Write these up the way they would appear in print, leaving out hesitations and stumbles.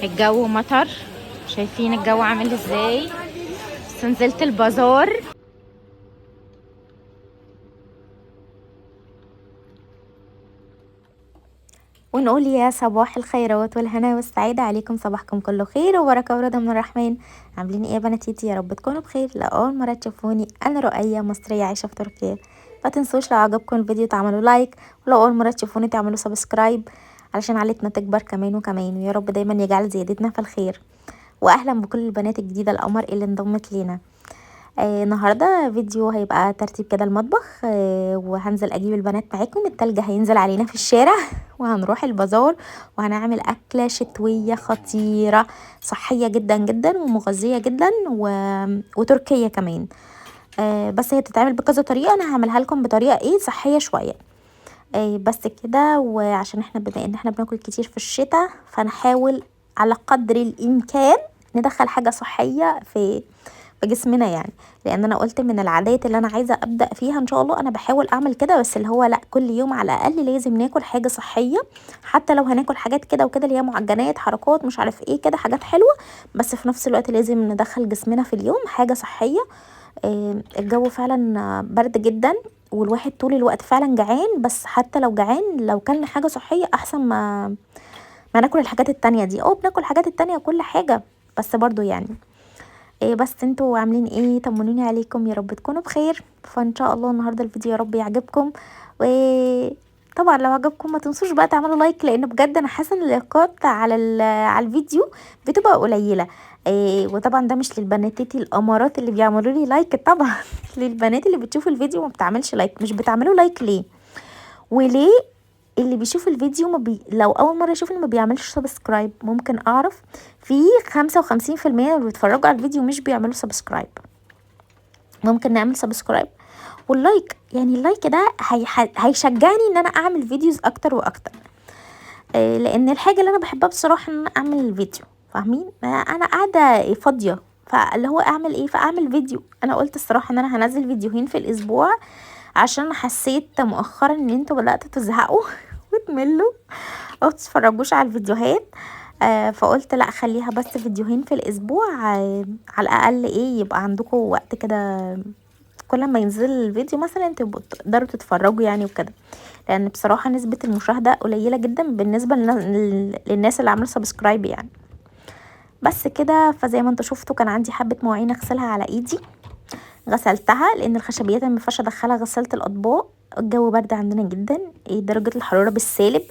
الجو مطر، شايفين الجو عامل ازاي. بس نزلت البازار. ونقول يا صباح الخيرات والهنا والسعادة عليكم، صباحكم كله خير وبركة ورضا من الرحمن. عاملين ايه يا بناتيتي؟ يا رب تكونوا بخير. لأول مرة تشوفوني، انا رؤية مصرية عايشة في تركيا. ما تنسوش لو عجبكم الفيديو تعملوا like، ولو اول مرة تشوفوني تعملوا subscribe علشان عائلتنا تكبر كمان وكمان، ويا رب دايما يجعل زيادتنا في الخير. واهلا بكل البنات الجديدة القمر اللي انضمت لينا. النهارده فيديو هيبقى ترتيب كده المطبخ، وهنزل اجيب البنات معاكم. التلج هينزل علينا في الشارع وهنروح البازار وهنعمل اكله شتوية خطيرة، صحية جدا جدا ومغذيه جدا وتركيه كمان. بس هي بتتعمل بكذا طريقه، انا هعملها لكم بطريقة ايه صحية شوية. بس كده. وعشان احنا بما ان احنا بناكل كتير في الشتاء، فنحاول على قدر الامكان ندخل حاجة صحية في جسمنا يعني. لان انا قلت من العادات اللي انا عايزه ابدا فيها ان شاء الله، انا بحاول اعمل كده، بس اللي هو لا، كل يوم على الاقل لازم ناكل حاجة صحية، حتى لو هناكل حاجات كده وكده اللي هي معجنات، حركات، مش عارف ايه كده، حاجات حلوة، بس في نفس الوقت لازم ندخل جسمنا في اليوم حاجة صحية. الجو فعلا برد جدا، والواحد طول الوقت فعلا جعان، بس حتى لو جعان لو كلنا حاجة صحية احسن ما ناكل الحاجات التانية دي. بناكل الحاجات التانية كل حاجة، بس برضو يعني إيه. بس انتوا عاملين ايه؟ طمنوني عليكم، يا رب تكونوا بخير. فان شاء الله النهارده الفيديو يا رب يعجبكم، وطبعا لو عجبكم ما تنسوش بقى تعملوا like، لان بجد انا حاسه ان اللايكات على الفيديو بتبقى قليله. وطبعا ده مش للبناتيتي الامارات اللي بيعملوا لي like، طبعا للبنات اللي بتشوف الفيديو وما بتعملش like. مش بتعملوا like ليه؟ وليه اللي بيشوف الفيديو ما لو اول مرة يشوفني ما بيعملش subscribe؟ ممكن اعرف في 55% اللي بيتفرجوا على الفيديو مش بيعملوا subscribe. ممكن نعمل subscribe وال like، يعني ال like ده هيشجعني ان انا اعمل videos اكتر واكتر. لان الحاجة اللي انا بحبها بصراحة ان انا اعمل الفيديو، فاهمين؟ انا قاعدة فاضية، فاللي هو اعمل ايه؟ فاعمل فيديو. انا قلت الصراحة ان انا هنزل فيديوهين في الاسبوع، عشان حسيت مؤخرا ان انتوا بداتوا تزهقوا وتملوا او تتفرجوش على الفيديوهات. فقلت لا، خليها بس فيديوهين في الاسبوع، على الاقل ايه يبقى عندكم وقت كده كل ما ينزل الفيديو مثلا تبقوا تقدروا تتفرجوا يعني وكده. لان بصراحة نسبه المشاهدة قليله جدا بالنسبة للناس اللي عامله subscribe يعني. بس كده. فزي ما انتوا شفتوا كان عندي حبه مواعين اغسلها على ايدي، غسلتها لان الخشبيات ما ينفعش ادخلها غسالة الاطباق. الجو برد عندنا جدا، درجه الحرارة بالسالب،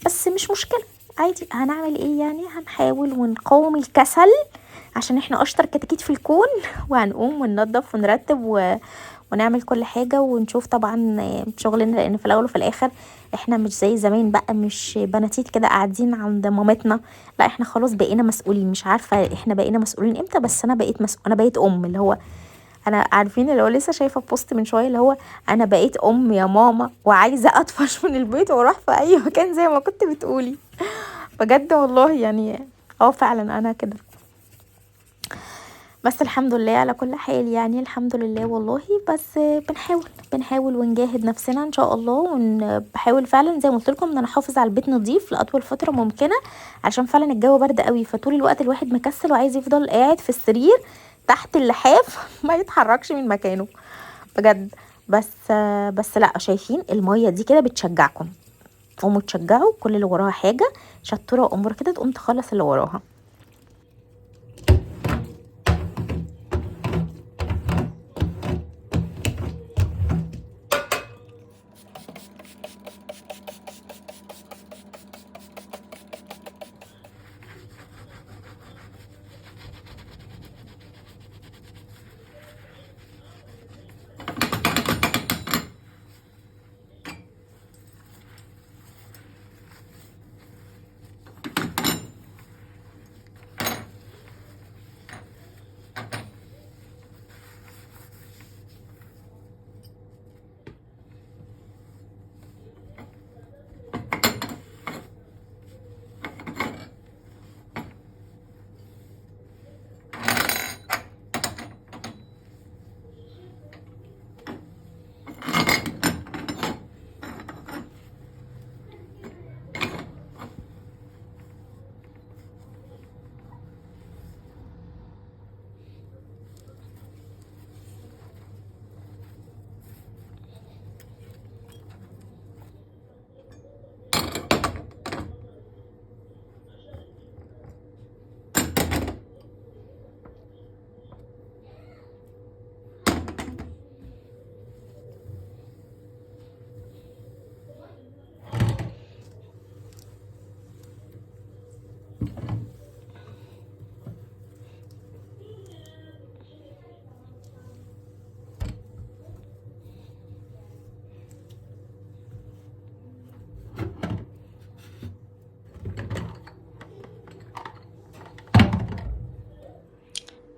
بس مش مشكلة عادي، هنعمل ايه يعني؟ هنحاول ونقاوم الكسل عشان احنا اشطر كتاكيت في الكون، وهنقوم وننظف ونرتب ونعمل كل حاجة، ونشوف طبعا شغلنا، لان في الاول وفي الاخر احنا مش زي زمان بقى، مش بناتيت كده قاعدين عند مامتنا، لا احنا خلاص بقينا مسؤولين. مش عارفه احنا بقينا مسؤولين امتى، بس انا بقيت مسؤول، انا بقيت ام، اللي هو انا عارفين اللي هو لسه شايفه post من شوية اللي هو انا بقيت ام يا ماما، وعايزه اطفش من البيت واروح في اي مكان زي ما كنت بتقولي. بجد والله يعني فعلا انا كده، بس الحمد لله على كل حال يعني، الحمد لله والله. بس بنحاول ونجاهد نفسنا ان شاء الله، وبحاول فعلا زي ما قلت لكم ان انا احافظ على البيت نظيف لاطول فترة ممكنة، عشان فعلا الجو برد قوي، فطول الوقت الواحد مكسل وعايز يفضل قاعد في السرير تحت اللحاف ما يتحركش من مكانه بجد. بس لا، شايفين المية دي كده بتشجعكم، قوموا تشجعوا كل اللي وراها حاجة شطوره وامور كده تقوم تخلص اللي وراها.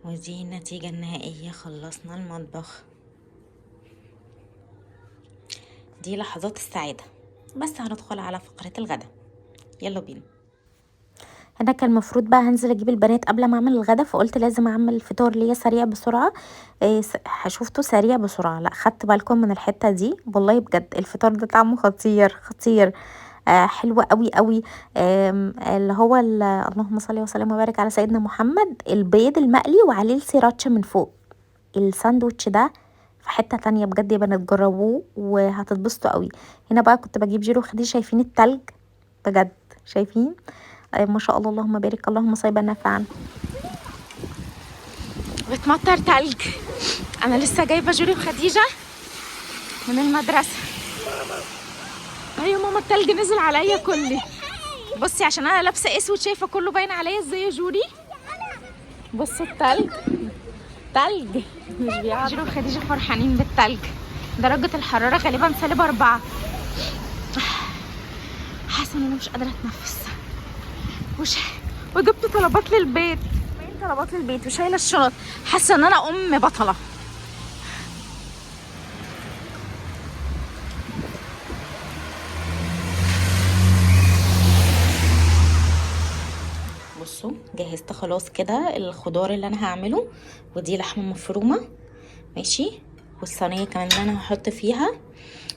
ودي النتيجة النهائية، خلصنا المطبخ. دي لحظات السعادة. بس هندخل على فقرة الغداء، يلا بينا. انا كان المفروض بقى هنزل اجيب البنات قبل ما اعمل الغدا، فقلت لازم اعمل فطار ليا سريع بسرعة. شفته سريع بسرعة، لا خدت بالكم من الحتة دي؟ والله بجد الفطار ده طعمه خطير خطير، حلو قوي قوي. اللي هو اللهم صل وسلم وبارك على سيدنا محمد، البيض المقلي وعليه السيراتشا من فوق. الساندوتش ده في حتة تانية بجد يا بنات، جربوه وهتتبسطوا قوي. هنا بقى كنت بجيب جيرو وخديجة، شايفين التلج بجد؟ شايفين؟ ما شاء الله، اللهم بارك، اللهم صيبا نافعا. بتمطر تلج. انا لسه جايبه جوري وخديجة من المدرسة. ايوه ماما التلج نزل عليا كلي. بصي عشان انا لابسه اسود شايفه كله باين عليا ازاي يا جوري. بصوا التلج، تلج مش بيعرف. جوري وخديجة فرحانين بالتلج. درجه الحرارة غالبا -4. حاسه ان انا مش قادرة اتنفس. وجبت طلبات للبيت، طلبات للبيت وشايله الشنط. حاسه ان انا ام بطلة. بصوا جهزت خلاص كده الخضار اللي انا هعمله، ودي لحمه مفرومه ماشي، والصينيه كمان اللي انا هحط فيها.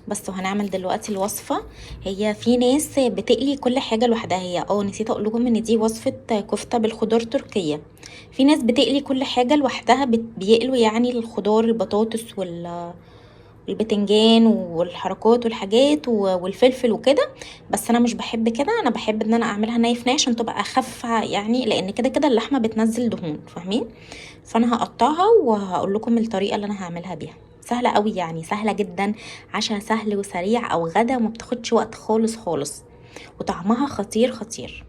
بس وهنعمل دلوقتي الوصفة. هي في ناس بتقلي كل حاجة لوحدها، هي نسيت اقول لكم ان دي وصفه كفته بالخضار تركيه. في ناس بتقلي كل حاجة لوحدها، بيقلوا يعني الخضار، البطاطس والبتنجان والحركات والحاجات والفلفل وكده، بس انا مش بحب كده. انا بحب ان انا اعملها نايف نايف عشان تبقى اخف يعني، لان كده كده اللحمة بتنزل دهون، فاهمين؟ فانا هقطعها وهقول لكم الطريقة اللي انا هعملها بيها. سهلة قوي يعني، سهلة جدا، عشاء سهل وسريع او غدا، وما بتاخدش وقت خالص خالص، وطعمها خطير خطير.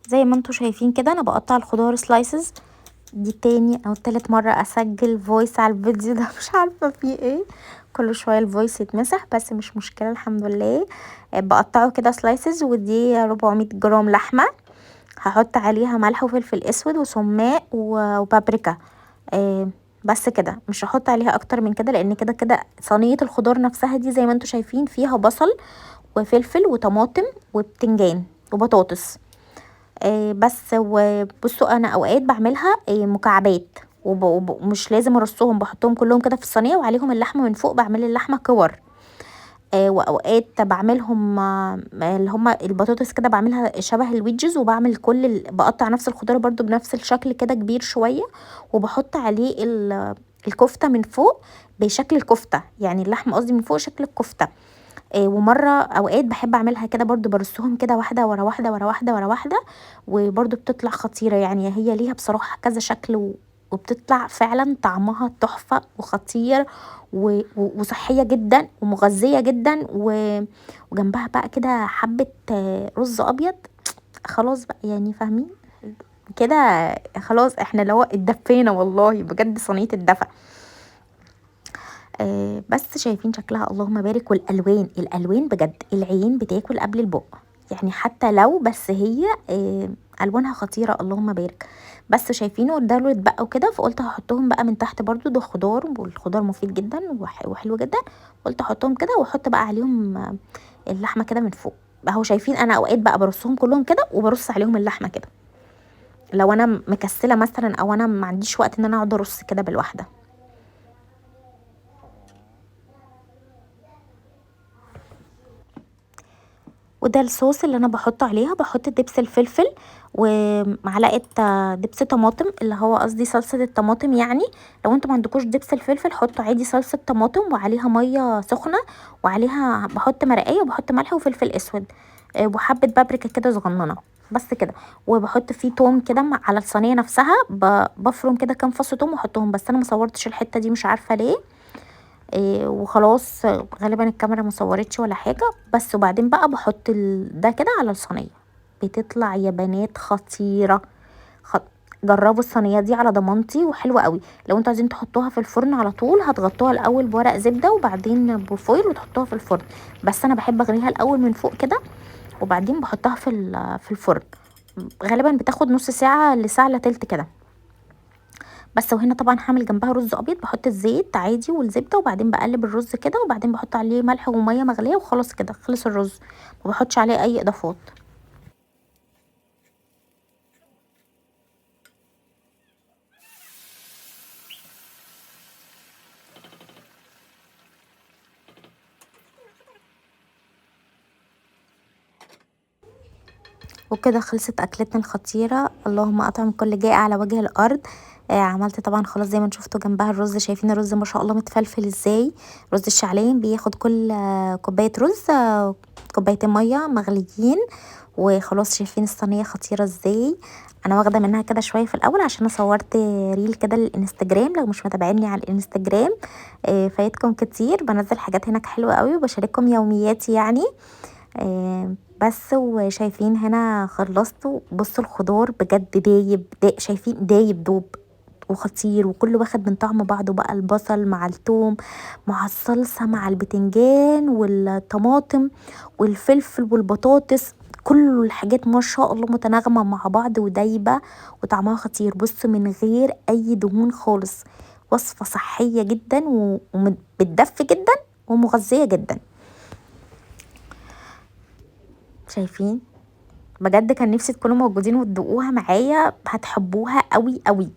زي ما انتوا شايفين كده انا بقطع الخضار slices. دي تاني او تالت مرة اسجل voice على الفيديو ده، مش عارفة فيه ايه، كل شوية ال voice يتمسح، بس مش مشكلة الحمد لله. بقطعه كده slices. ودي 400 جرام لحمة، هحط عليها ملح وفلفل اسود وسماق وبابريكا، بس كده، مش هحط عليها اكتر من كده، لان كده كده صينية الخضار نفسها دي زي ما انتوا شايفين فيها بصل وفلفل وطماطم وبتنجان وبطاطس. بس. وبصوا انا اوقات بعملها مكعبات، ومش لازم ارصهم، بحطهم كلهم كده في الصينية وعليهم اللحمة من فوق، بعمل اللحمة كور. واوقات بعملهم اللي هما البطاطس كده بعملها شبه ال wedges، وبعمل كل بقطع نفس الخضار برضو بنفس الشكل كده كبير شوية، وبحط عليه الكفتة من فوق بشكل الكفتة، يعني اللحمة قصدي من فوق شكل الكفتة. ومرة اوقات بحب اعملها كده برضو، برصهم كده واحدة ورا واحدة ورا واحدة ورا واحدة، وبرضو بتطلع خطيرة يعني. هي ليها بصراحة كذا شكل وبتطلع فعلا طعمها تحفة وخطير وصحية جدا ومغذيه جدا، وجنبها بقى كده حبه رز ابيض. خلاص بقى يعني فاهمين كده، خلاص احنا لو اتدفينا والله بجد، صينية الدفا. بس شايفين شكلها اللهم بارك، والالوان، الالوان بجد العين بتاكل قبل البق يعني، حتى لو بس هي الوانها خطيرة اللهم بارك. بس شايفينه ده اللي اتبقوا كده، فقلت هحطهم بقى من تحت برضو، ده خضار والخضار مفيد جدا وحلو جدا، قلت احطهم كده واحط بقى عليهم اللحمة كده من فوق. اهو شايفين انا اوقات بقى برصهم كلهم كده وبرص عليهم اللحمة كده، لو انا مكسله مثلا او انا ما عنديش وقت ان انا اقعد ارص كده بالواحده. وده الصوص اللي انا بحطه عليها، بحط دبس الفلفل ومعلقة دبس طماطم، اللي هو قصدي صلصه الطماطم يعني. لو انتوا ما عندكوش دبس الفلفل حطوا عادي صلصه طماطم وعليها مية سخنة، وعليها بحط مرقيه وبحط ملح وفلفل اسود، وحبه بابريكا كده صغننه. بس كده. وبحط فيه توم كده على الصينية نفسها، بفرم كده كام فص توم واحطهم، بس انا ما صورتش الحتة دي مش عارفه ليه. وخلاص غالبا الكاميرا ما صورتش ولا حاجة. بس وبعدين بقى بحط ده كده على الصينية، بتطلع يا بنات خطيرة. جربوا الصينية دي على ضمانتي، وحلوه قوي. لو انتوا عايزين تحطوها في الفرن على طول هتغطوها الاول بورق زبدة وبعدين بفويل وتحطوها في الفرن، بس انا بحب اغليها الاول من فوق كده وبعدين بحطها في الفرن. غالبا بتاخد نص ساعة لساعة الا تلت كده بس. وهنا طبعا هعمل جنبها رز ابيض، بحط الزيت عادي والزبده وبعدين بقلب الرز كده، وبعدين بحط عليه ملح ومية مغليه وخلاص كده خلص الرز، ما بحطش عليه اي اضافات. وكده خلصت اكلتنا الخطيرة، اللهم اطعم كل جائع على وجه الارض. عملت طبعا خلاص زي ما انتم شفتوا جنبها الرز، شايفين الرز ما شاء الله متفلفل ازاي. رز الشعلين بياخد كل كوباية رز، كوبايتين مية مغليين، وخلاص شايفين الصينية خطيرة ازاي. انا واخده منها كده شوية في الاول عشان صورت reel كده للانستجرام، لو مش متابعيني على الانستجرام فايتكم كتير، بنزل حاجات هناك حلوة قوي وبشارككم يومياتي يعني. بس وشايفين هنا خلصت. بصوا الخضار بجد دايب، شايفين دايب دوب وخطير، وكله واخد من طعم بعضه بقى، البصل مع الثوم مع الصلصه مع البتنجان والطماطم والفلفل والبطاطس، كل الحاجات ما شاء الله متناغمه مع بعض ودايبه وطعمها خطير. بصوا من غير اي دهون خالص، وصفه صحية جدا وبتدفي جدا ومغذيه جدا. شايفين بجد كان نفسي تكونوا موجودين وتدوقوها معايا، هتحبوها قوي قوي.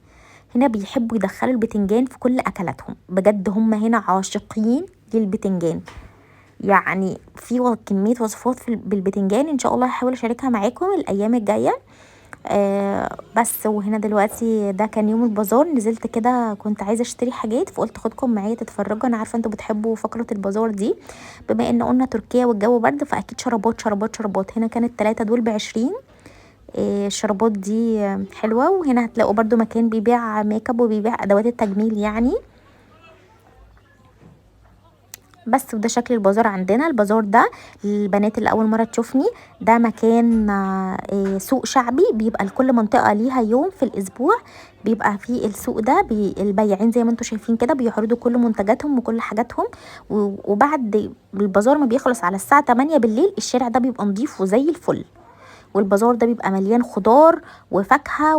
هنا بيحبوا يدخلوا البتنجان في كل اكلاتهم، بجد هم هنا عاشقين للبتنجان، يعني في كمية وصفات بالبتنجان ان شاء الله هحاول اشاركها معاكم الايام الجاية. بس وهنا دلوقتي ده كان يوم البازار، نزلت كده كنت عايزه اشتري حاجات فقلت خدكم معايا تتفرجوا. انا عارفه انتوا بتحبوا فقره البازار دي، بما ان قلنا تركيا والجو برد فاكيد شرابات شرابات شرابات. هنا كانت 3 دول ب20، الشرابات دي حلوة. وهنا هتلاقوا برضو مكان بيبيع ميك اب وبيبيع ادوات التجميل يعني. بس وده شكل البازار عندنا. البازار ده للبنات اللي اول مرة تشوفني، ده مكان سوق شعبي، بيبقى لكل منطقة ليها يوم في الاسبوع بيبقى فيه السوق ده. البياعين زي ما انتم شايفين كده بيعرضوا كل منتجاتهم وكل حاجاتهم، وبعد البازار ما بيخلص على الساعة 8 بالليل الشارع ده بيبقى نظيف وزي الفل. والبازار ده بيبقى مليان خضار وفاكهة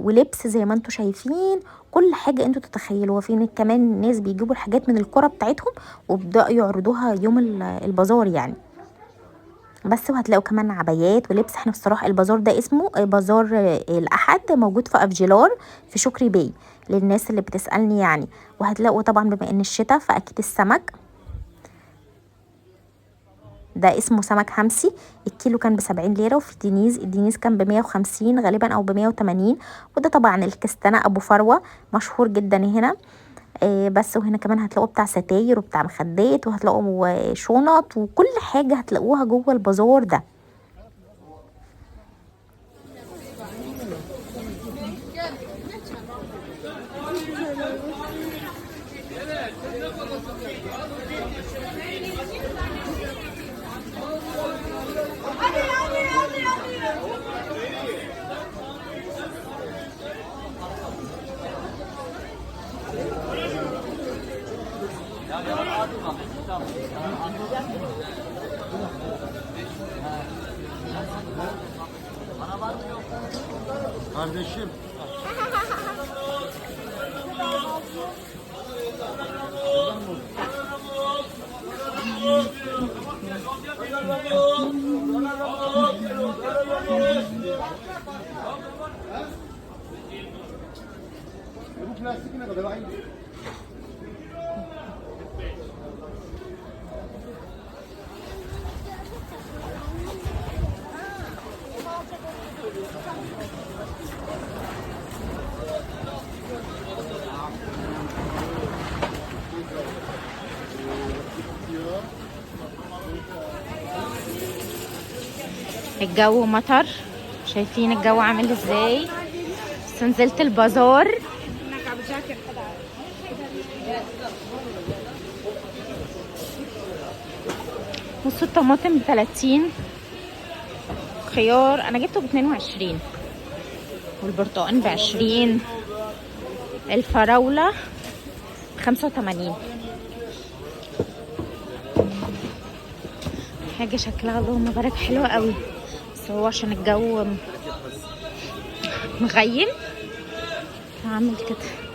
ولبس زي ما انتم شايفين، كل حاجة انتوا تتخيلوها. في كمان ناس بيجيبوا الحاجات من القرى بتاعتهم وبدأوا يعرضوها يوم البازار يعني. بس وهتلاقوا كمان عبايات ولبس. احنا بصراحة البازار ده اسمه بازار الاحد، موجود في افجيلار في شكري باي للناس اللي بتسألني يعني. وهتلاقوا طبعا بما ان الشتاء فاكيد السمك ده اسمه سمك همسي، الكيلو كان ب70 ليرة. وفي دينيز، الدينيز كان ب150 غالبا او ب180. وده طبعا الكستنة ابو فروة مشهور جدا هنا. بس وهنا كمان هتلاقوا بتاع ستاير وبتاع مخدات، وهتلاقوا شنط وكل حاجة هتلاقوها جوه البازار ده. Kardeşim. Bu plastik ne kadar? Aynı. الجو مطر، شايفين الجو عامل ازاي. بس نزلت البازار. نص الطماطم ب30، خيار انا جبته ب22، والبرتقال ب20، الفراولة ب85. حاجة شكلها اللهم بارك حلوة قوي، بس هو عشان الجو مغيم هعمل كده.